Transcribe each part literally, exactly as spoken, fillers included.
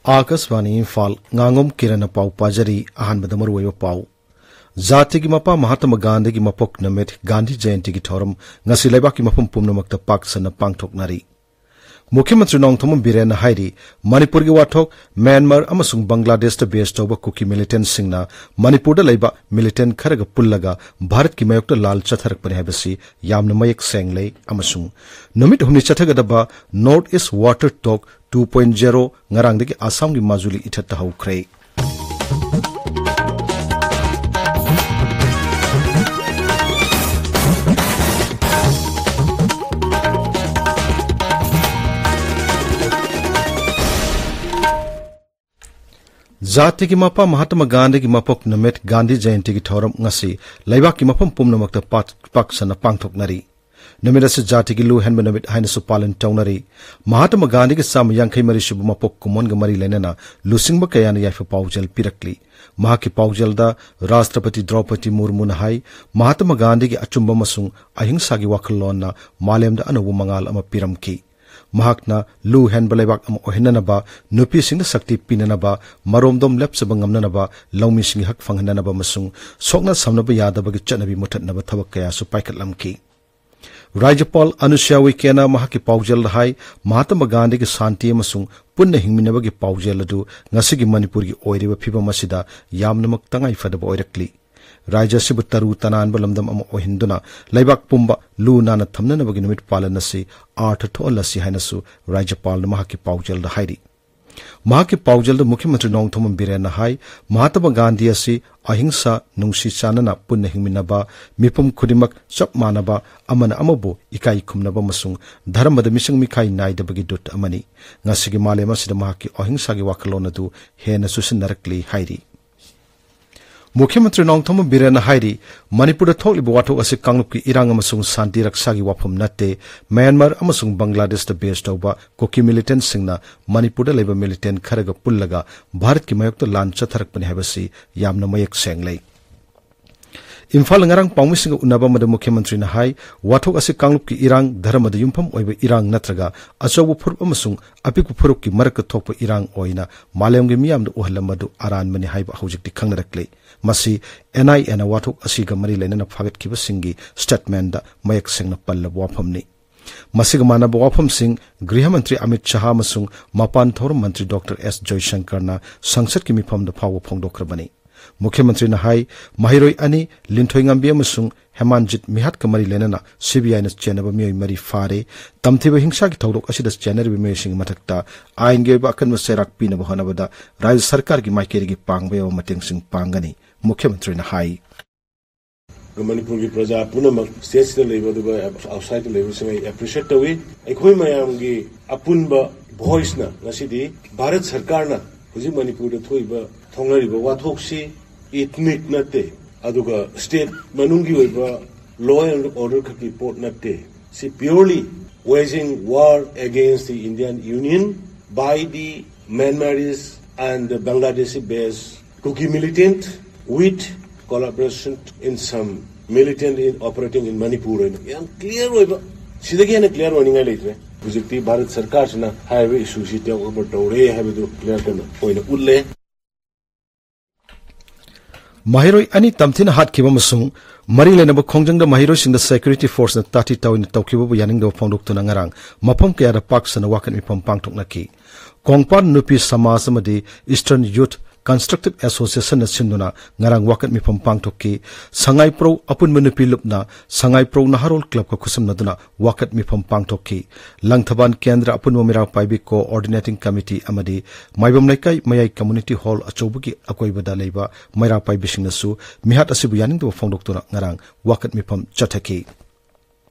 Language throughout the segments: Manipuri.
ꯑꯥꯀꯥꯁꯕꯥꯅꯤ ꯏꯝꯐꯥꯜ, ꯉꯥꯉꯣꯝ ꯀꯤꯔꯟꯅ ꯄꯥꯎ ꯄꯥꯖꯔꯤ꯫ ꯑꯍꯥꯟꯕꯗ ꯃꯔꯨꯑꯣꯏꯕ ꯄꯥꯎ꯫ ꯖꯥꯇꯤꯒꯤ ꯃꯄꯥ ꯃꯍꯥꯇꯃꯥ ꯒꯥꯟꯙꯤꯒꯤ ꯃꯄꯣꯛ ꯅꯨꯃꯤꯠ, ꯒꯥꯟꯙꯤ ꯖꯌꯟꯇꯤꯒꯤ ꯊꯧꯔꯝ ꯉꯁꯤ ꯂꯩꯕꯥꯛꯀꯤ ꯃꯐꯝ ꯄꯨꯝꯅꯃꯛꯇ ꯄꯥꯛ ꯁꯟꯅ ꯄꯥꯡꯊꯣꯛꯅꯔꯤ꯫ ꯃꯨꯈ꯭ꯌ ꯃꯟꯇ꯭ꯔꯤ ꯅꯣꯡꯊꯣꯝꯕꯝ ꯕꯤꯔꯦꯟꯅ ꯍꯥꯏꯔꯤ, ꯃꯅꯤꯄꯨꯔꯒꯤ ꯋꯥꯊꯣꯛ ꯃ꯭ꯌꯥꯟꯃꯥꯔ ꯑꯃꯁꯨꯡ ꯕꯪꯒ꯭ꯂꯥꯗꯦꯁꯇ ꯕꯦꯁ ꯇꯧꯕ ꯀꯨꯀꯤ ꯃꯤꯂꯤꯇꯦꯟꯠꯁꯤꯡꯅ ꯃꯅꯤꯄꯨꯔꯗ ꯂꯩꯕ ꯃꯤꯂꯤꯇꯦꯟꯠ ꯈꯔꯒ ꯄꯨꯜꯂꯒ ꯚꯥꯔꯠꯀꯤ ꯃꯥꯌꯣꯛꯇ ꯂꯥꯜ ꯆꯠꯊꯔꯛꯄꯅꯤ ꯍꯥꯏꯕꯁꯤ ꯌꯥꯝꯅ ꯃꯌꯦꯛ ꯁꯦꯡꯂꯦ ꯑꯃꯁꯨꯡ ꯅꯨꯃꯤꯠ ꯍꯨꯝꯅꯤ ꯆꯠꯊꯒꯗꯕ North East Water Talk two point zero ꯉꯔꯥꯡꯗꯒꯤ ꯑꯁꯥꯝꯒꯤ ꯃꯥꯖꯨꯂꯤ ꯏꯊꯠꯇ ꯍꯧꯈ꯭ꯔꯦ꯫ ꯖꯥꯇꯤꯒꯤ ꯃꯄꯥ ꯃꯍꯥꯇꯃꯥ ꯒꯥꯟꯙꯤꯒꯤ ꯃꯄꯣꯛ ꯅꯨꯃꯤꯠ, ꯒꯥꯟꯙꯤ ꯖꯌꯟꯇꯤꯒꯤ ꯊꯧꯔꯝ ꯉꯁꯤ ꯂꯩꯕꯥꯛꯀꯤ ꯃꯐꯝ ꯄꯨꯝꯅꯃꯛꯇ ꯄꯥꯛ-, ꯄꯥꯛ ꯁꯟꯅ ꯄꯥꯡꯊꯣꯛꯅꯔꯤ꯫ ꯅꯨꯃꯤꯠ ꯑꯁꯤ ꯖꯥꯇꯤꯒꯤ ꯂꯨ ꯍꯦꯟꯕ ꯅꯨꯃꯤꯠ ꯍꯥꯏꯅꯁꯨ ꯄꯥꯂꯟ ꯇꯧꯅꯔꯤ꯫ ꯃꯍꯥꯇꯃꯥ ꯒꯥꯟꯙꯤꯒꯤ ꯆꯥꯝꯃ ꯌꯥꯡꯈꯩ ꯃꯔꯤ ꯁꯨꯕ ꯃꯄꯣꯛ ꯀꯨꯝꯑꯣꯟꯒ ꯃꯔꯤ ꯂꯩꯅꯅ ꯂꯨꯆꯤꯡꯕ ꯀꯌꯥꯅ ꯌꯥꯏꯐ ꯄꯥꯎꯖꯦꯜ ꯄꯤꯔꯛꯂꯤ꯫ ꯃꯍꯥꯛꯀꯤ ꯄꯥꯎꯖꯦꯜꯗ ꯔꯥꯁꯇ꯭ꯔꯄꯇꯤ ꯗ꯭ꯔꯧꯄꯗꯤ ꯃꯨꯔꯃꯨꯅ ꯍꯥꯏ, ꯃꯍꯥꯇꯃꯥ ꯒꯥꯟꯙꯤꯒꯤ ꯑꯆꯨꯝꯕ ꯑꯃꯁꯨꯡ ꯑꯍꯤꯡꯁꯥꯒꯤ ꯋꯥꯈꯜꯂꯣꯟꯅ ꯃꯥꯂꯦꯝꯗ ꯑꯅꯧꯕ ꯃꯉꯥꯜ ꯑꯃ ꯄꯤꯔꯝꯈꯤ꯫ ꯃꯍꯥꯛꯅ ꯂꯨ ꯍꯦꯟꯕ ꯂꯩꯕꯥꯛ ꯑꯃ ꯑꯣꯏꯍꯟꯅꯅꯕ, ꯅꯨꯄꯤꯁꯤꯡꯗ ꯁꯛꯇꯤ ꯄꯤꯅꯅꯕ, ꯃꯔꯣꯝꯗꯣꯝ ꯂꯦꯞꯆꯕ ꯉꯝꯅꯅꯕ, ꯂꯧꯃꯤꯁꯤꯡꯒꯤ ꯍꯛ ꯐꯪꯍꯟꯅꯅꯕ ꯑꯃꯁꯨꯡ ꯁꯣꯛꯅ ꯁꯝꯅꯕ ꯌꯥꯗꯕꯒꯤ ꯆꯠꯅꯕꯤ ꯃꯨꯊꯠꯅꯕ ꯊꯕꯛ ꯀꯌꯥꯁꯨ ꯄꯥꯏꯈꯠꯂꯝꯈꯤ꯫ ꯔꯥꯖ꯭ꯌꯄꯥꯜ ꯑꯅꯨꯁ꯭ꯌꯥ ꯎꯏꯀꯦꯅ ꯃꯍꯥꯛꯀꯤ ꯄꯥꯎꯖꯦꯜꯗ ꯍꯥꯏ, ꯃꯍꯥꯇꯃꯥ ꯒꯥꯟꯙꯤꯒꯤ ꯁꯥꯟꯇꯤ ꯑꯃꯁꯨꯡ ꯄꯨꯟꯅ ꯍꯤꯡꯃꯤꯟꯅꯕꯒꯤ ꯄꯥꯎꯖꯦꯜ ꯑꯗꯨ ꯉꯁꯤꯒꯤ ꯃꯅꯤꯄꯨꯔꯒꯤ ꯑꯣꯏꯔꯤꯕ ꯐꯤꯚꯝ ꯑꯁꯤꯗ ꯌꯥꯝꯅꯃꯛ ꯇꯉꯥꯏ ꯐꯗꯕ ꯑꯣꯏꯔꯛꯂꯤ꯫ ꯔꯥꯖ꯭ꯌ ꯑꯁꯤꯕꯨ ꯇꯔꯨ ꯇꯅꯥꯟꯕ ꯂꯝꯗꯝ ꯑꯃ ꯑꯣꯏꯍꯟꯗꯨꯅ ꯂꯩꯕꯥꯛ ꯄꯨꯝꯕ ꯂꯨ ꯅꯥꯟꯅ ꯊꯝꯅꯅꯕꯒꯤ ꯅꯨꯃꯤꯠ ꯄꯥꯂꯟ ꯑꯁꯤ ꯑꯥꯔꯊ ꯊꯣꯛꯍꯜꯂꯁꯤ ꯍꯥꯏꯅꯁꯨ ꯔꯥꯖ꯭ꯌꯄꯥꯜꯅ ꯃꯍꯥꯛꯀꯤ ꯄꯥꯎꯖꯦꯜꯗ ꯍꯥꯏꯔꯤ꯫ ꯃꯍꯥꯛꯀꯤ ꯄꯥꯎꯖꯦꯜꯗ ꯃꯨꯈ꯭ꯌ ꯃꯟꯇ꯭ꯔꯤ ꯅꯣꯡꯊꯣꯝꯕꯝ ꯕꯤꯔꯦꯟꯅ ꯍꯥꯏ, ꯃꯍꯥꯇꯃꯥ ꯒꯥꯟꯙꯤ ꯑꯁꯤ ꯑꯍꯤꯡꯁꯥ, ꯅꯨꯡꯁꯤ ꯆꯥꯟꯅꯅ ꯄꯨꯟꯅ ꯍꯤꯡꯃꯤꯟꯅꯕ, ꯃꯤꯄꯨꯝ ꯈꯨꯗꯤꯡꯃꯛ ꯆꯞ ꯃꯥꯟꯅꯕ, ꯑꯃꯅ ꯑꯃꯕꯨ ꯏꯀꯥꯏ ꯈꯨꯝꯅꯕ ꯑꯃꯁꯨꯡ ꯙꯔꯃꯗ ꯃꯤꯆꯪ ꯃꯤꯈꯥꯏ ꯅꯥꯏꯗꯕꯒꯤ ꯗꯨꯠ ꯑꯃꯅꯤ꯫ ꯉꯁꯤꯒꯤ ꯃꯥꯂꯦꯝ ꯑꯁꯤꯗ ꯃꯍꯥꯛꯀꯤ ꯑꯍꯤꯡꯁꯥꯒꯤ ꯋꯥꯈꯜꯂꯣꯟ ꯑꯗꯨ ꯍꯦꯟꯅ ꯆꯨꯁꯤꯟꯅꯔꯛꯂꯤ ꯍꯥꯏꯔꯤ꯫ ꯃꯨꯈ꯭ꯌ ꯃꯟꯇ꯭ꯔꯤ ꯅꯣꯡꯊꯣꯝꯕꯝ ꯕꯤꯔꯦꯟꯅ ꯍꯥꯏꯔꯤ, ꯃꯅꯤꯄꯨꯔꯗ ꯊꯣꯛꯂꯤꯕ ꯋꯥꯊꯣꯛ ꯑꯁꯤ ꯀꯥꯡꯂꯨꯞꯀꯤ ꯏꯔꯥꯡ ꯑꯃꯁꯨꯡ ꯁꯥꯟꯇꯤ ꯔꯛꯁꯥꯒꯤ ꯋꯥꯐꯝ ꯅꯠꯇꯦ꯫ ꯃ꯭ꯌꯥꯟꯃꯥꯔ ꯑꯃꯁꯨꯡ ꯕꯪꯒ꯭ꯂꯥꯗꯦꯁꯇ ꯕꯦꯁ ꯇꯧꯕ ꯀꯨꯀꯤ ꯃꯤꯂꯤꯇꯦꯟꯠꯁꯤꯡꯅ ꯃꯅꯤꯄꯨꯔꯗ ꯂꯩꯕ ꯃꯤꯂꯤꯇꯦꯟꯠ ꯈꯔꯒ ꯄꯨꯜꯂꯒ ꯚꯥꯔꯠꯀꯤ ꯃꯥꯌꯣꯛꯇ ꯂꯥꯟ ꯆꯠꯊꯔꯛꯄꯅꯤ ꯍꯥꯏꯕꯁꯤ ꯌꯥꯝꯅ ꯃꯌꯦꯛ ꯁꯦꯡꯂꯦ꯫ ꯏꯝꯐꯥꯜꯗ ꯉꯔꯥꯡ ꯄꯥꯎꯃꯤꯁꯤꯡꯒ ꯎꯅꯕ ꯑꯃꯗ ꯃꯨꯈ꯭ꯌ ꯃꯟꯇ꯭ꯔꯤꯅ ꯍꯥꯏ, ꯋꯥꯊꯣꯛ ꯑꯁꯤ ꯀꯥꯡꯂꯨꯞꯀꯤ ꯏꯔꯥꯡ, ꯙꯔꯃꯗ ꯌꯨꯝꯐꯝ ꯑꯣꯏꯕ ꯏꯔꯥꯡ ꯅꯠꯇ꯭ꯔꯒ ꯑꯆꯧꯕ ꯐꯨꯔꯨꯞ ꯑꯃꯁꯨꯡ ꯑꯄꯤꯛꯄ ꯐꯨꯔꯨꯞꯀꯤ ꯃꯔꯛꯇ ꯊꯣꯛꯄ ꯏꯔꯥꯡ ꯑꯣꯏꯅ ꯃꯥꯂꯦꯝꯒꯤ ꯃꯤꯌꯥꯝꯗ ꯎꯍꯜꯂꯝꯕꯗꯨ ꯑꯔꯥꯟꯕꯅꯤ ꯍꯥꯏꯕ ꯍꯧꯖꯤꯛꯇꯤ ꯈꯪꯅꯔꯛꯂꯦ꯫ ꯃꯁꯤ NIAꯅ ꯋꯥꯊꯣꯛ ꯑꯁꯤꯒ ꯃꯔꯤ ꯂꯩꯅꯅ ꯐꯥꯒꯠꯈꯤꯕꯁꯤꯡꯒꯤ statementꯗ ꯃꯌꯦꯛ ꯁꯦꯡꯅ ꯄꯜꯂꯕ ꯋꯥꯐꯝꯅꯤ꯫ ꯃꯁꯤꯒ ꯃꯥꯟꯅꯕ ꯋꯥꯐꯝꯁꯤꯡ ꯒ꯭ꯔꯤꯍ ꯃꯟꯇ꯭ꯔꯤ ꯑꯃꯤꯠ ꯁꯍꯥ ꯑꯃꯁꯨꯡ ꯃꯄꯥꯟ ꯊꯧꯔꯝ ꯃꯟꯇ꯭ꯔꯤ ꯗꯣꯛꯇꯔ ꯑꯦꯁ ꯖꯣꯏꯁꯪꯀꯔꯅ ꯁꯪꯁꯠꯀꯤ ꯃꯤꯐꯝꯗ ꯐꯥꯎꯕ ꯐꯣꯡꯗꯣꯛꯈ꯭ꯔꯕꯅꯤ꯫ ꯃꯨꯈ꯭ꯌ ꯃꯟꯇ꯭ꯔꯤꯅ ꯍꯥꯏ, ꯃꯍꯩꯔꯣꯏ ꯑꯅꯤ, ꯂꯤꯟꯊꯣꯏ ꯉꯝꯕꯤ ꯑꯃꯁꯨꯡ ꯍꯦꯃꯥꯟꯖꯤꯠ ꯃꯤꯍꯥꯠꯀ ꯃꯔꯤ ꯂꯩꯅꯅ CBIꯅ ꯆꯦꯟꯅꯕ ꯃꯤꯑꯣꯏ ꯃꯔꯤ ꯐꯥꯔꯦ꯫ ꯇꯝꯊꯤꯕ ꯍꯤꯡꯁꯥꯒꯤ ꯊꯧꯗꯣꯛ ꯑꯁꯤꯗ ꯆꯦꯟꯅꯔꯤꯕ ꯃꯤꯑꯣꯏꯁꯤꯡꯒꯤ ꯃꯊꯛꯇ ꯑꯥꯏꯟꯒꯤ ꯑꯣꯏꯕ ꯑꯀꯟꯕ ꯆꯩꯔꯥꯛ ꯄꯤꯅꯕ ꯍꯣꯠꯅꯕꯗ ꯔꯥꯖ꯭ꯌ ꯁꯔꯀꯥꯔꯒꯤ ꯃꯥꯏꯀꯩꯗꯒꯤ ꯄꯥꯡꯕ ꯌꯥꯕ ꯃꯇꯦꯡꯁꯤꯡ ꯄꯥꯡꯒꯅꯤ꯫ ꯃꯨꯈ꯭ꯌ ꯃꯟꯇ꯭ꯔꯤꯅ ꯍꯥꯏ꯫ ꯃꯅꯤꯄꯨꯔꯒꯤ ꯄ꯭ꯔꯖꯥ ꯄꯨꯝꯅꯃꯛ stateꯁꯤꯗ ꯂꯩꯕ ꯑꯗꯨꯒ outsideꯇ ꯂꯩꯕꯁꯤꯡ ꯑꯩ appreciate ꯇꯧꯏ꯫ ꯑꯩꯈꯣꯏ ꯃꯌꯥꯝꯒꯤ ꯑꯄꯨꯟꯕ voiceꯅ ꯉꯁꯤꯗꯤ ꯚꯥꯔꯠ ꯁꯔꯀꯥꯔꯅ ꯍꯧꯖꯤꯛ ꯃꯅꯤꯄꯨꯔꯗ ꯊꯣꯛꯏꯕ, ꯊꯣꯛꯅꯔꯤꯕ ꯋꯥꯊꯣꯛꯁꯤ ethnic ꯅꯠꯇꯦ, ꯑꯗꯨꯒ state ꯃꯅꯨꯡꯒꯤ ꯑꯣꯏꯕ law and order ꯈꯛꯀꯤ ꯄꯣꯠ ꯅꯠꯇꯦ꯫ ꯁꯤ purely waging war against the Indian Union by the Myanmarese and the Bangladeshi based Kuki militant with collaboration in some militant in operating in Manipur ꯍꯥꯏꯅ ꯌꯥꯝ clear ꯑꯣꯏꯕ, ꯁꯤꯗꯒꯤ ꯍꯦꯟꯅ clear ꯑꯣꯏꯅꯤꯡꯉꯥꯏ ꯂꯩꯇ꯭ꯔꯦ꯫ ꯍꯧꯖꯤꯛꯇꯤ ꯚꯥꯔꯠ ꯁꯔꯀꯥꯔꯁꯤꯅ ꯍꯥꯏꯔꯤꯕ issueꯁꯤ take over ꯇꯧꯔꯦ ꯍꯥꯏꯕꯗꯨ clear ꯀꯟꯅ ꯑꯣꯏꯅ ꯎꯠꯂꯦ꯫ ꯃꯍꯩꯔꯣꯏ ꯑꯅꯤ ꯇꯝꯊꯤꯅ ꯍꯥꯠꯈꯤꯕ ꯑꯃꯁꯨꯡ ꯃꯔꯤ ꯂꯩꯅꯕ ꯈꯣꯡꯖꯪꯗ ꯃꯍꯩꯔꯣꯏꯁꯤꯡꯗ security forceꯅ ꯇꯥꯊꯤ ꯇꯥꯑꯣꯏꯅ ꯇꯧꯈꯤꯕꯕꯨ ꯌꯥꯅꯤꯡꯗꯕ ꯐꯣꯡꯗꯣꯛꯇꯨꯅ ꯉꯔꯥꯡ ꯃꯐꯝ ꯀꯌꯥꯗ ꯄꯥꯛ ꯁꯟꯅ ꯋꯥꯀꯠ ꯃꯤꯐꯝ ꯄꯥꯡꯊꯣꯛꯅꯈꯤ꯫ ꯀꯣꯡꯄꯥꯟ ꯅꯨꯄꯤ ꯁꯃꯥꯖ ꯑꯃꯗꯤ Eastern Youth Constructive Associationꯅ ꯁꯤꯟꯗꯨꯅ ꯉꯔꯥꯡ ꯋꯥꯀꯠ ꯃꯤꯐꯝ ꯄꯥꯡꯊꯣꯛꯈꯤ꯫ ꯁꯉꯥꯏꯄ꯭ꯔꯧ ꯑꯄꯨꯟꯕ ꯅꯨꯄꯤ ꯂꯨꯞꯅ ꯁꯉꯥꯏꯄ꯭ꯔꯧ ꯅꯍꯥꯔꯣꯜ clubꯀ ꯈꯨꯠꯁꯝꯅꯗꯨꯅ ꯋꯥꯀꯠ ꯃꯤꯐꯝ ꯄꯥꯡꯊꯣꯛꯈꯤ꯫ ꯂꯪꯊꯕꯥꯜ ꯀꯦꯟꯗ꯭ꯔ ꯑꯄꯨꯟꯕ ꯃꯩꯔꯥ ꯄꯥꯏꯕꯤ coordinating committee ꯑꯃꯗꯤ ꯃꯥꯏꯕꯝ ꯂꯩꯀꯥꯏ ꯃꯌꯥꯏ community hall ꯑꯆꯧꯕꯒꯤ ꯑꯀꯣꯏꯕꯗ ꯂꯩꯕ ꯃꯩꯔꯥ ꯄꯥꯏꯕꯤꯁꯤꯡꯅꯁꯨ ꯃꯤꯍꯥꯠ ꯑꯁꯤꯕꯨ ꯌꯥꯅꯤꯡꯗꯕ ꯐꯣꯡꯗꯣꯛꯇꯨꯅ ꯉꯔꯥꯡ ꯋꯥꯀꯠ ꯃꯤꯐꯝ ꯆꯠꯊꯈꯤ꯫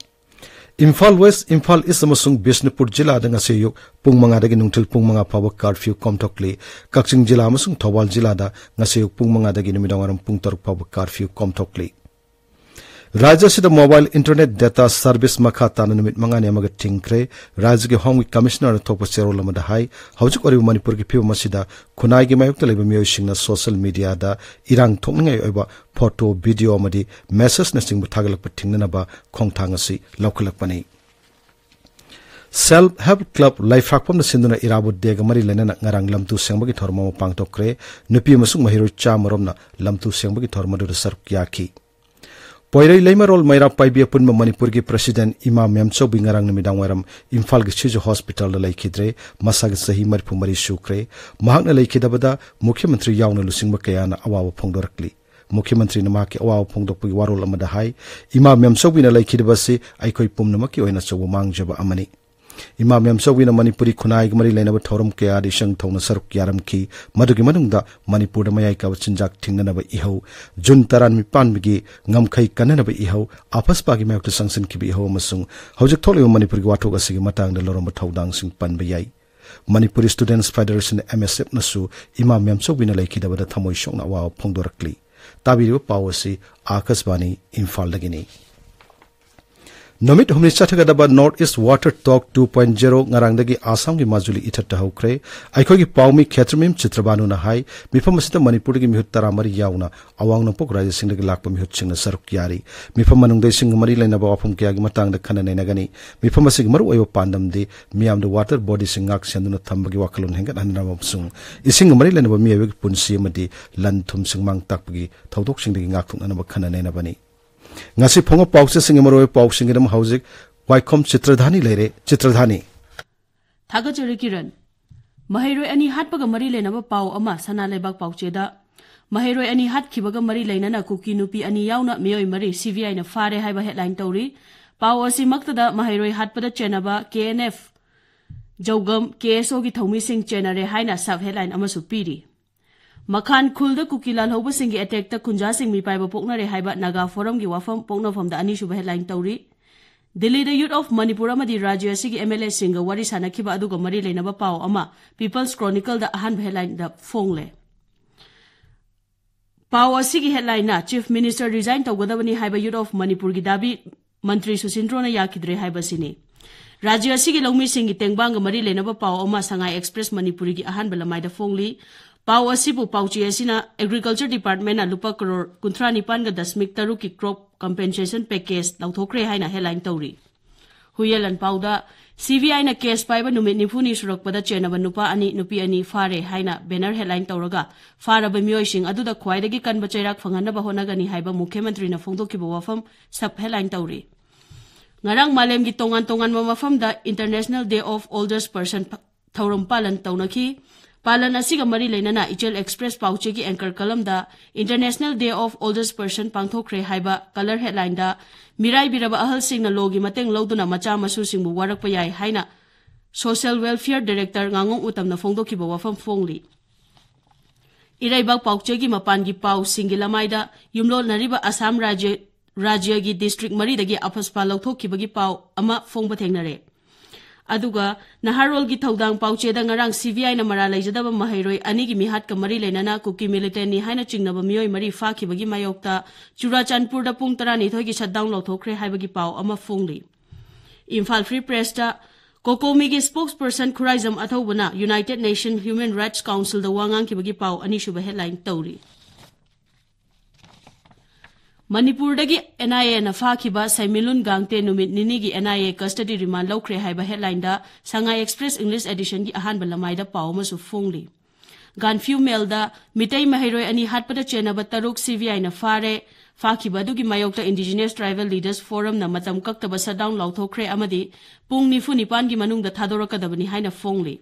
ꯏꯝꯐꯥꯜ West, ꯏꯝꯐꯥꯜ East ꯑꯃꯁꯨꯡ ꯕꯤꯁꯅꯨꯄꯨꯔ ꯖꯤꯂꯥꯗ ꯉꯁꯤ ꯑꯌꯨꯛ ꯄꯨꯡ ꯃꯉꯥꯗꯒꯤ ꯅꯨꯡꯊꯤꯜ ꯄꯨꯡ ꯃꯉꯥ ꯐꯥꯎꯕ curfew ꯀꯣꯝꯊꯣꯛꯂꯤ꯫ ꯀꯛꯆꯤꯡ ꯖꯤꯂꯥ ꯑꯃꯁꯨꯡ ꯊꯧꯕꯥꯜ ꯖꯤꯂꯥꯗ ꯉꯁꯤ ꯑꯌꯨꯛ ꯄꯨꯡ ꯃꯉꯥꯗꯒꯤ ꯅꯨꯃꯤꯗꯥꯡꯋꯥꯏꯔꯝ ꯄꯨꯡ ꯇꯔꯨꯛ ꯐꯥꯎꯕ curfew ꯀꯣꯝꯊꯣꯛꯂꯤ꯫ ꯔꯥꯖ꯭ꯌ ꯑꯁꯤꯗ mobile internet data service ꯃꯈꯥ ꯇꯥꯅ ꯅꯨꯃꯤꯠ ꯃꯉꯥꯅꯤ ꯑꯃꯒ ꯊꯤꯡꯈ꯭ꯔꯦ꯫ ꯔꯥꯖ꯭ꯌꯒꯤ Home Commissionerꯅ ꯊꯣꯛꯄ ꯆꯦꯔꯣꯜ ꯑꯃꯗ ꯍꯥꯏ, ꯍꯧꯖꯤꯛ ꯑꯣꯏꯔꯤꯕ ꯃꯅꯤꯄꯨꯔꯒꯤ ꯐꯤꯕꯝ ꯑꯁꯤꯗ ꯈꯨꯟꯅꯥꯏꯒꯤ ꯃꯥꯌꯣꯛꯇ ꯂꯩꯕ ꯃꯤꯑꯣꯏꯁꯤꯡꯅ social mediaꯗ ꯏꯔꯥꯡ ꯊꯣꯛꯅꯤꯡꯉꯥꯏ ꯑꯣꯏꯕ photo, video ꯑꯃꯗꯤ messageꯅꯆꯤꯡꯕ ꯊꯥꯒꯠꯂꯛꯄ ꯊꯤꯡꯅꯅꯕ ꯈꯣꯡꯊꯥꯡ ꯑꯁꯤ ꯂꯧꯈꯠꯂꯛꯄꯅꯤ꯫ Self Help Club ꯂꯩꯐ꯭ꯔꯥꯛꯄꯝꯅ ꯁꯤꯟꯗꯨꯅ ꯏꯔꯥꯕꯣꯠ Dayꯒ ꯃꯔꯤ ꯂꯩꯅꯅ ꯉꯔꯥꯡ ꯂꯝꯇꯨ ꯁꯦꯡꯕꯒꯤ ꯊꯧꯔꯝ ꯑꯃ ꯄꯥꯡꯊꯣꯛꯈ꯭ꯔꯦ꯫ ꯅꯨꯄꯤ ꯑꯃꯁꯨꯡ ꯃꯍꯩꯔꯣꯏ ꯆꯥꯝꯃ ꯔꯣꯝꯅ ꯂꯝꯇꯨ ꯁꯦꯡꯕꯒꯤ ꯊꯧꯔꯝ ꯑꯗꯨꯗ ꯁꯔꯨꯛ ꯌꯥꯈꯤ꯫ ꯄꯣꯏꯔꯩ ꯂꯩꯃꯔꯣꯜ ꯃꯩꯔꯥ ꯄꯥꯏꯕꯤ ꯑꯄꯨꯟꯕ ꯃꯅꯤꯄꯨꯔꯒꯤ president ꯏꯃꯥ ꯃꯦꯝꯆꯧꯕꯤ ꯉꯔꯥꯡ ꯅꯨꯃꯤꯗꯥꯡ ꯋꯥꯏꯔꯝ ꯏꯝꯐꯥꯜꯒꯤ ꯁꯤꯖ hospitalꯗ ꯂꯩꯈꯤꯗ꯭ꯔꯦ꯫ ꯃꯁꯥꯒꯤ ꯆꯍꯤ ꯃꯔꯤꯐꯨ ꯃꯔꯤ ꯁꯨꯈ꯭ꯔꯦ꯫ ꯃꯍꯥꯛꯅ ꯂꯩꯈꯤꯗꯕꯗ ꯃꯨꯈ꯭ꯌ ꯃꯟꯇ꯭ꯔꯤ ꯌꯥꯎꯅ ꯂꯨꯆꯤꯡꯕ ꯀꯌꯥꯅ ꯑꯋꯥꯕ ꯐꯣꯡꯗꯣꯔꯛꯂꯤ꯫ ꯃꯨꯈ꯭ꯌ ꯃꯟꯇ꯭ꯔꯤꯅ ꯃꯍꯥꯛꯀꯤ ꯑꯋꯥꯕ ꯐꯣꯡꯗꯣꯛꯄꯒꯤ ꯋꯥꯔꯣꯜ ꯑꯃꯗ ꯍꯥꯏ, ꯏꯃꯥ ꯃꯦꯝꯆꯧꯕꯤꯅ ꯂꯩꯈꯤꯗꯕ ꯑꯁꯤ ꯑꯩꯈꯣꯏ ꯄꯨꯝꯅꯃꯛꯀꯤ ꯑꯣꯏꯅ ꯑꯆꯧꯕ ꯃꯥꯡꯖꯕ ꯑꯃꯅꯤ꯫ ꯏꯃꯥ ꯃꯦꯝꯆꯧꯕꯤꯅ ꯃꯅꯤꯄꯨꯔꯤ ꯈꯨꯟꯅꯥꯏꯒ ꯃꯔꯤ ꯂꯩꯅꯕ ꯊꯧꯔꯝ ꯀꯌꯥꯗ ꯏꯁꯪ ꯊꯧꯅ ꯁꯔꯨꯛ ꯌꯥꯔꯝꯈꯤ꯫ ꯃꯗꯨꯒꯤ ꯃꯅꯨꯡꯗ ꯃꯅꯤꯄꯨꯔꯗ ꯃꯌꯥꯏ ꯀꯥꯕ ꯆꯤꯟꯖꯥꯛ ꯊꯤꯡꯅꯅꯕ ꯏꯍꯧ, ꯖꯨꯟ ꯇꯔꯥꯅꯤꯄꯥꯟꯒꯤ ꯉꯝꯈꯩ ꯀꯟꯅꯅꯕ ꯏꯍꯧ, ꯑꯐꯁꯄꯥꯒꯤ ꯃꯥꯌꯣꯛꯇ ꯆꯪꯁꯤꯟꯈꯤꯕ ꯏꯍꯧ ꯑꯃꯁꯨꯡ ꯍꯧꯖꯤꯛ ꯊꯣꯛꯂꯤꯕ ꯃꯅꯤꯄꯨꯔꯒꯤ ꯋꯥꯊꯣꯛ ꯑꯁꯤꯒꯤ ꯃꯇꯥꯡꯗ ꯂꯧꯔꯝꯕ ꯊꯧꯗꯥꯡꯁꯤꯡ ꯄꯟꯕ ꯌꯥꯏ꯫ Manipur Students Federation, MSFꯅꯁꯨ ꯏꯃꯥ ꯃꯦꯝꯆꯧꯕꯤꯅ ꯂꯩꯈꯤꯗꯕꯗ ꯊꯃꯣꯏ ꯁꯣꯛꯅ ꯑꯋꯥꯕ ꯐꯣꯡꯗꯣꯔꯛꯂꯤ꯫ ꯇꯥꯕꯤꯔꯤꯕ ꯄꯥꯎ ꯑꯁꯤ ꯑꯥꯀꯥꯁꯕꯥꯅꯤ ꯏꯝꯐꯥꯜꯗꯒꯤꯅꯤ꯫ ꯅꯨꯃꯤꯠ ꯍꯨꯝꯅꯤ ꯆꯠꯊꯒꯗꯕ North East Water Talk two point zero ꯉꯔꯥꯡꯗꯒꯤ ꯑꯁꯥꯝꯒꯤ ꯃꯥꯖꯨꯂꯤ ꯏꯊꯠꯇ ꯍꯧꯈ꯭ꯔꯦ꯫ ꯑꯩꯈꯣꯏꯒꯤ ꯄꯥꯎꯃꯤ ꯈꯦꯇ꯭ꯔꯃꯌꯨꯝ ꯆꯤꯇ꯭ꯔꯕꯥꯅꯨꯅ ꯍꯥꯏ, ꯃꯤꯐꯝ ꯑꯁꯤꯗ ꯃꯅꯤꯄꯨꯔꯗꯒꯤ ꯃꯤꯍꯨꯠ ꯇꯔꯥꯃꯔꯤ ꯌꯥꯎꯅ ꯑꯋꯥꯡ ꯅꯣꯡꯄꯣꯛ ꯔꯥꯖ꯭ꯌꯁꯤꯡꯗꯒꯤ ꯂꯥꯛꯄ ꯃꯤꯍꯨꯠꯁꯤꯡꯅ ꯁꯔꯨꯛ ꯌꯥꯔꯤ꯫ ꯃꯤꯐꯝ ꯃꯅꯨꯡꯗ ꯏꯁꯤꯡꯒ ꯃꯔꯤ ꯂꯩꯅꯕ ꯋꯥꯐꯝ ꯀꯌꯥꯒꯤ ꯃꯇꯥꯡꯗ ꯈꯟꯅ ꯅꯩꯅꯒꯅꯤ꯫ ꯃꯤꯐꯝ ꯑꯁꯤꯒꯤ ꯃꯔꯨꯑꯣꯏꯕ ꯄꯥꯟꯗꯝꯗꯤ ꯃꯤꯌꯥꯝꯗ water bodyꯁꯤꯡ ꯉꯥꯛ ꯁꯦꯟꯗꯨꯅ ꯊꯝꯕꯒꯤ ꯋꯥꯈꯜꯂꯣꯟ ꯍꯦꯟꯒꯠꯍꯟꯅꯕ ꯑꯃꯁꯨꯡ ꯏꯁꯤꯡꯒ ꯃꯔꯤ ꯂꯩꯅꯕ ꯃꯤꯑꯣꯏꯕꯒꯤ ꯄꯨꯟꯁꯤ ꯑꯃꯗꯤ ꯂꯟ ꯊꯨꯝꯁꯤꯡ ꯃꯥꯡ ꯇꯥꯛꯄꯒꯤ ꯊꯧꯗꯣꯛꯁꯤꯡꯗꯒꯤ ꯉꯥꯛꯊꯣꯛꯅꯅꯕ ꯈꯟꯅ ꯅꯩꯅꯕꯅꯤ꯫ ꯉꯁꯤ ꯐꯣꯡꯕ ꯄꯥꯎꯆꯦꯁꯤꯡꯒꯤ ꯃꯔꯨꯑꯣꯏꯕ ꯄꯥꯎꯁꯤꯡꯒꯤꯗꯃꯛ ꯍꯧꯖꯤꯛ ꯋꯥꯏꯈꯣꯝ ꯆꯤꯇ꯭ꯔꯙꯥꯅꯤ ꯂꯩꯔꯦ꯫ ꯆꯤꯇ꯭ꯔꯙꯥꯅꯤ꯫ ꯊꯥꯒꯠꯆꯔꯤ ꯀꯤꯔꯟ꯫ ꯃꯍꯩꯔꯣꯏ ꯑꯅꯤ ꯍꯥꯠꯄꯒ ꯃꯔꯤ ꯂꯩꯅꯕ ꯄꯥꯎ ꯑꯃ ꯁꯅꯥ ꯂꯩꯕꯥꯛ ꯄꯥꯎꯆꯦꯗ꯫ ꯃꯍꯩꯔꯣꯏ ꯑꯅꯤ ꯍꯥꯠꯈꯤꯕꯒ ꯃꯔꯤ ꯂꯩꯅꯅ ꯀꯨꯀꯤ ꯅꯨꯄꯤ ꯑꯅꯤ ꯌꯥꯎꯅ ꯃꯤꯑꯣꯏ ꯃꯔꯤ CBIꯅ ꯐꯥꯔꯦ ꯍꯥꯏꯕ headline ꯇꯧꯔꯤ꯫ ꯄꯥꯎ ꯑꯁꯤꯃꯛꯇꯗ ꯃꯍꯩꯔꯣꯏ ꯍꯥꯠꯄꯗ ꯆꯦꯟꯅꯕ KNF ꯖꯧꯒꯝ, KSOꯒꯤ ꯊꯧꯃꯤꯁꯤꯡ ꯆꯦꯟꯅꯔꯦ ꯍꯥꯏꯅ sub headline ꯑꯃꯁꯨ ꯄꯤꯔꯤ꯫ ꯃꯈꯥꯟ ꯈꯨꯜꯗ ꯀꯨꯀꯤ ꯂꯥꯜꯍꯧꯕꯁꯤꯡꯒꯤ attackꯇ ꯀꯨꯟꯖꯥꯁꯤꯡ ꯃꯤꯄꯥꯏꯕ ꯄꯣꯛꯅꯔꯦ ꯍꯥꯏꯕ ꯅꯥꯒꯥ ꯐꯣꯔꯝꯒꯤ ꯋꯥꯐꯝ ꯄꯣꯛꯅꯐꯝꯗ ꯑꯅꯤꯁꯨꯕ headline ꯇꯧꯔꯤ꯫ ꯗꯤꯜꯂꯤꯗ Youth of Manipur ꯑꯃꯗꯤ ꯔꯥꯖ꯭ꯌ ꯑꯁꯤꯒꯤ MLAꯁꯤꯡꯒ ꯋꯥꯔꯤ ꯁꯥꯟꯅꯈꯤꯕ ꯑꯗꯨꯒ ꯃꯔꯤ ꯂꯩꯅꯕ ꯄꯥꯎ ꯑꯃ People's Chronicleꯗ ꯑꯍꯥꯟꯕ headlineꯗ ꯐꯣꯡꯂꯦ꯫ ꯄꯥꯎ ꯑꯁꯤꯒꯤ headlineꯅ Chief Minister resign ꯇꯧꯒꯗꯕꯅꯤ ꯍꯥꯏꯕ Youth of Manipurꯒꯤ ꯗꯥꯕꯤ ꯃꯟꯇ꯭ꯔꯤ ꯁꯨꯁꯤꯟꯗ꯭ꯔꯣꯅ ꯌꯥꯈꯤꯗ꯭ꯔꯦ ꯍꯥꯏꯕꯁꯤꯅꯤ꯫ ꯔꯥꯖ꯭ꯌ ꯑꯁꯤꯒꯤ ꯂꯧꯃꯤꯁꯤꯡꯒꯤ ꯇꯦꯡꯕꯥꯡꯒ ꯃꯔꯤ ꯂꯩꯅꯕ ꯄꯥꯎ ꯑꯃ ꯁꯉꯥꯏ Express ꯃꯅꯤꯄꯨꯔꯤꯒꯤ ꯑꯍꯥꯟꯕ ꯂꯃꯥꯏꯗ ꯐꯣꯡꯂꯤ꯫ ꯄꯥꯎ ꯑꯁꯤꯕꯨ ꯄꯥꯎꯆꯦ ꯑꯁꯤꯅ Agriculture Departmentꯅ ꯂꯨꯄꯥ ꯀꯔꯣꯔ ꯀꯨꯟꯊ꯭ꯔꯥ ꯅꯤꯄꯥꯟꯒ ꯗꯁꯃꯤꯛ ꯇꯔꯨꯛꯀꯤ crop compensation package ꯂꯧꯊꯣꯛꯈ꯭ꯔꯦ ꯍꯥꯏꯅ headline ꯇꯧꯔꯤ꯫ ꯍꯨꯏꯌꯦꯟ ꯂꯥꯟꯄꯥꯎꯗ CBIꯅ case ꯄꯥꯏꯕ ꯅꯨꯃꯤꯠ ꯅꯤꯐꯨꯅꯤ ꯁꯨꯔꯛꯄꯗ ꯆꯦꯟꯅꯕ ꯅꯨꯄꯥ ꯑꯅꯤ, ꯅꯨꯄꯤ ꯑꯅꯤ ꯐꯥꯔꯦ ꯍꯥꯏꯅ banner headline ꯇꯧꯔꯒ, ꯐꯥꯔꯕ ꯃꯤꯑꯣꯏꯁꯤꯡ ꯑꯗꯨꯗ ꯈ꯭ꯋꯥꯏꯗꯒꯤ ꯀꯟꯕ ꯆꯩꯔꯥꯛ ꯐꯪꯍꯟꯅꯕ ꯍꯣꯠꯅꯒꯅꯤ ꯍꯥꯏꯕ ꯃꯨꯈ꯭ꯌ ꯃꯟꯇ꯭ꯔꯤꯅ ꯐꯣꯡꯗꯣꯛꯈꯤꯕ ꯋꯥꯐꯝ sub headline ꯇꯧꯔꯤ꯫ ꯉꯔꯥꯡ ꯃꯥꯂꯦꯝꯒꯤ ꯇꯣꯉꯥꯟ ꯇꯣꯉꯥꯟꯕ ꯃꯐꯝꯗ International Day of Oldest Person ꯐ-, ꯊꯧꯔꯝ ꯄꯥꯂꯟ ꯇꯧꯅꯈꯤ꯫ ꯄꯥꯂꯟ ꯑꯁꯤꯒ ꯃꯔꯤ ꯂꯩꯅꯅ ꯏꯆꯦꯜ Express ꯄꯥꯎꯆꯦꯒꯤ anchor columnꯗ International Day of Oldest Person ꯄꯥꯡꯊꯣꯛꯈ꯭ꯔꯦ ꯍꯥꯏꯕ colour headlineꯗ, ꯃꯤꯔꯥꯏꯕꯤꯔꯕ ꯑꯍꯜꯁꯤꯡꯅ lawꯒꯤ ꯃꯇꯦꯡ ꯂꯧꯗꯨꯅ ꯃꯆꯥ ꯃꯁꯨꯁꯤꯡꯕꯨ ꯋꯥꯔꯛꯄ ꯌꯥꯏ ꯍꯥꯏꯅ Social Welfare Director ꯉꯥꯉꯣꯝ ꯎꯇꯝꯅ ꯐꯣꯡꯗꯣꯛꯈꯤꯕ ꯋꯥꯐꯝ ꯐꯣꯡꯂꯤ꯫ ꯏꯔꯩꯕꯥꯛ ꯄꯥꯎꯆꯦꯒꯤ ꯃꯄꯥꯟꯒꯤ ꯄꯥꯎꯁꯤꯡꯒꯤ ꯂꯃꯥꯏꯗ ꯌꯨꯝꯂꯣꯟꯅꯔꯤꯕ ꯑꯁꯥꯝ ꯔꯥꯖ꯭ꯌ, ꯔꯥꯖ꯭ꯌꯒꯤ district ꯃꯔꯤꯗꯒꯤ ꯑꯐꯁꯄꯥ ꯂꯧꯊꯣꯛꯈꯤꯕꯒꯤ ꯄꯥꯎ ꯑꯃ ꯐꯣꯡꯕ ꯊꯦꯡꯅꯔꯦ꯫ ꯑꯗꯨꯒ ꯅꯍꯥꯔꯣꯜꯒꯤ ꯊꯧꯗꯥꯡ ꯄꯥꯎꯆꯦꯗ ꯉꯔꯥꯡ CBIꯅ ꯃꯔꯥꯜ ꯂꯩꯖꯗꯕ ꯃꯍꯩꯔꯣꯏ ꯑꯅꯤꯒꯤ ꯃꯤꯍꯥꯠꯀ ꯃꯔꯤ ꯂꯩꯅꯅ ꯀꯨꯀꯤ militantꯅꯤ ꯍꯥꯏꯅ ꯆꯤꯡꯅꯕ ꯃꯤꯑꯣꯏ ꯃꯔꯤ ꯐꯥꯈꯤꯕꯒꯤ ꯃꯥꯌꯣꯛꯇ ꯆꯨꯔꯥꯆꯥꯟꯄꯨꯔꯗ ꯄꯨꯡ ꯇꯔꯥꯅꯤꯊꯣꯏꯒꯤ shutdown ꯂꯧꯊꯣꯛꯈ꯭ꯔꯦ ꯍꯥꯏꯕꯒꯤ ꯄꯥꯎ ꯑꯃ ꯐꯣꯡꯂꯤ꯫ Imphal Free Pressꯇ COCOMIꯒꯤ spokesperson Khuraijam ꯑꯊꯧꯕꯅ United Nation Human Rights Councilꯗ ꯋꯥ ꯉꯥꯡꯈꯤꯕꯒꯤ ꯄꯥꯎ ꯑꯅꯤꯁꯨꯕ headline ꯇꯧꯔꯤ꯫ ꯃꯅꯤꯄꯨꯔꯗꯒꯤ NIAꯅ ꯐꯥꯈꯤꯕ ꯁꯩꯃꯤꯂꯨꯟ ꯒꯥꯡꯇꯦ ꯅꯨꯃꯤꯠ ꯅꯤꯅꯤꯒꯤ NIA custody remand ꯂꯧꯈ꯭ꯔꯦ ꯍꯥꯏꯕ headlineꯗ ꯁꯉꯥꯏ Express English editionꯒꯤ ꯑꯍꯥꯟꯕ ꯂꯃꯥꯏꯗ ꯄꯥꯎ ꯑꯃꯁꯨ ꯐꯣꯡꯂꯤ꯫ ꯒꯥꯟꯐ꯭ꯌꯨ ꯃꯦꯜꯗ ꯃꯤꯇꯩ ꯃꯍꯩꯔꯣꯏ ꯑꯅꯤ ꯍꯥꯠꯄꯗ ꯆꯦꯟꯅꯕ ꯇꯔꯨꯛ CBIꯅ ꯐꯥꯔꯦ꯫ ꯐꯥꯈꯤꯕ ꯑꯗꯨꯒꯤ ꯃꯥꯌꯣꯛꯇ Indigenous Tribal Leaders Forumꯅ ꯃꯇꯝ ꯀꯛꯇꯕ shutdown ꯂꯥꯎꯊꯣꯛꯈ꯭ꯔꯦ ꯑꯃꯗꯤ ꯄꯨꯡ ꯅꯤꯐꯨ ꯅꯤꯄꯥꯟꯒꯤ ꯃꯅꯨꯡꯗ ꯊꯥꯗꯣꯔꯛꯀꯗꯕꯅꯤ ꯍꯥꯏꯅ ꯐꯣꯡꯂꯤ꯫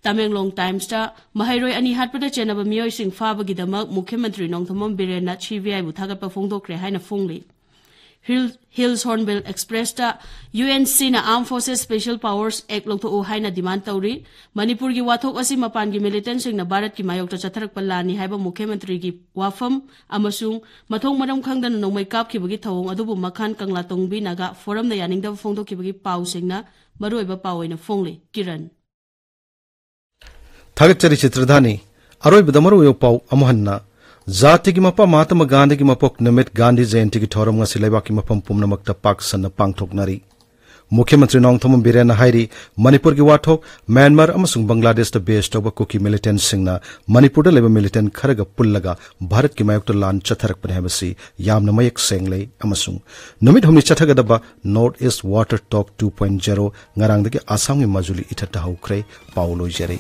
ꯇꯃꯦꯡꯂꯣꯡ Timesꯇ ꯃꯍꯩꯔꯣꯏ ꯑꯅꯤ ꯍꯥꯠꯄꯗ ꯆꯦꯟꯅꯕ ꯃꯤꯑꯣꯏꯁꯤꯡ ꯐꯥꯕꯒꯤꯗꯃꯛ ꯃꯨꯈ꯭ꯌ ꯃꯟꯇ꯭ꯔꯤ ꯅꯣꯡꯊꯣꯝꯕꯝ ꯕꯤꯔꯦꯟꯅ CBIꯕꯨ ꯊꯥꯒꯠꯄ ꯐꯣꯡꯗꯣꯛꯈ꯭ꯔꯦ ꯍꯥꯏꯅ ꯐꯣꯡꯂꯤ꯫ Hill, Hills Hornbill Expressꯇ UNCꯅ Armed Forces Special Powers Act ꯂꯧꯊꯣꯛꯎ ꯍꯥꯏꯅ demand ꯇꯧꯔꯤ꯫ ꯃꯅꯤꯄꯨꯔꯒꯤ ꯋꯥꯊꯣꯛ ꯑꯁꯤ ꯃꯄꯥꯟꯒꯤ militantꯁꯤꯡꯅ ꯚꯥꯔꯠꯀꯤ ꯃꯥꯌꯣꯛꯇ ꯆꯠꯊꯔꯛꯄ ꯂꯥꯟꯅꯤ ꯍꯥꯏꯕ ꯃꯨꯈ꯭ꯌ ꯃꯟꯇ꯭ꯔꯤꯒꯤ ꯋꯥꯐꯝ ꯑꯃꯁꯨꯡ ꯃꯊꯣꯡ ꯃꯔꯝ ꯈꯪꯗꯅ ꯅꯣꯡꯃꯩ ꯀꯥꯞꯈꯤꯕꯒꯤ ꯊꯧꯑꯣꯡ ꯑꯗꯨꯕꯨ ꯃꯈꯥꯟ ꯀꯪꯂꯥꯇꯣꯡꯕꯤ ꯅꯥꯒꯥ Forumꯅ ꯌꯥꯅꯤꯡꯗꯕ ꯐꯣꯡꯗꯣꯛꯈꯤꯕꯒꯤ ꯄꯥꯎꯁꯤꯡꯅ ꯃꯔꯨꯑꯣꯏꯕ ꯄꯥꯎ ꯑꯣꯏꯅ ꯐꯣꯡꯂꯤ꯫ ꯀꯤꯔꯟ꯫ ꯊꯥꯒꯠꯆꯔꯤ ꯆꯤꯇ꯭ꯔꯙꯥꯅꯤ꯫ ꯑꯔꯣꯏꯕꯗ ꯃꯔꯨꯑꯣꯏꯕ ꯄꯥꯎ ꯑꯃꯨꯛ ꯍꯟꯅ꯫ ꯖꯥꯇꯤꯒꯤ ꯃꯄꯥ ꯃꯍꯥꯇꯃꯥ ꯒꯥꯟꯙꯤꯒꯤ ꯃꯄꯣꯛ ꯅꯨꯃꯤꯠ ꯒꯥꯟꯙꯤ ꯖꯌꯟꯇꯤꯒꯤ ꯊꯧꯔꯝ ꯉꯁꯤ ꯂꯩꯕꯥꯛꯀꯤ ꯃꯐꯝ ꯄꯨꯝꯅꯃꯛꯇ ꯄꯥꯛ ꯁꯟꯅ ꯄꯥꯡꯊꯣꯛꯅꯔꯤ꯫ ꯃꯨꯈ꯭ꯌ ꯃꯟꯇ꯭ꯔꯤ ꯅꯣꯡꯊꯣꯝꯕꯝ ꯕꯤꯔꯦꯟꯅ ꯍꯥꯏꯔꯤ, ꯃꯅꯤꯄꯨꯔꯒꯤ ꯋꯥꯊꯣꯛ ꯃ꯭ꯌꯥꯟꯃꯥꯔ ꯑꯃꯁꯨꯡ ꯕꯪꯒ꯭ꯂꯥꯗꯦꯁꯇ ꯕꯦꯁ ꯇꯧꯕ ꯀꯨꯀꯤ ꯃꯤꯂꯤꯇꯦꯟꯁꯤꯡꯅ ꯃꯅꯤꯄꯨꯔꯗ ꯂꯩꯕ ꯃꯤꯂꯤꯇꯦꯟ ꯈꯔꯒ ꯄꯨꯜꯂꯒ ꯚꯥꯔꯠꯀꯤ ꯃꯥꯌꯣꯛꯇ ꯂꯥꯟ ꯆꯠꯊꯔꯛꯄꯅꯤ ꯍꯥꯏꯕꯁꯤ ꯌꯥꯝꯅ ꯃꯌꯦꯛ ꯁꯦꯡꯂꯦ ꯑꯃꯁꯨꯡ ꯅꯨꯃꯤꯠ ꯍꯨꯝꯅꯤ ꯆꯠꯊꯒꯗꯕ North East Water Talk two point zero ꯉꯔꯥꯡꯗꯒꯤ ꯑꯁꯥꯝꯒꯤ ꯃꯖꯨꯂꯤ ꯏꯊꯠꯇ ꯍꯧꯈ꯭ꯔꯦ꯫ ꯄꯥꯎ ꯂꯣꯏꯖꯔꯦ꯫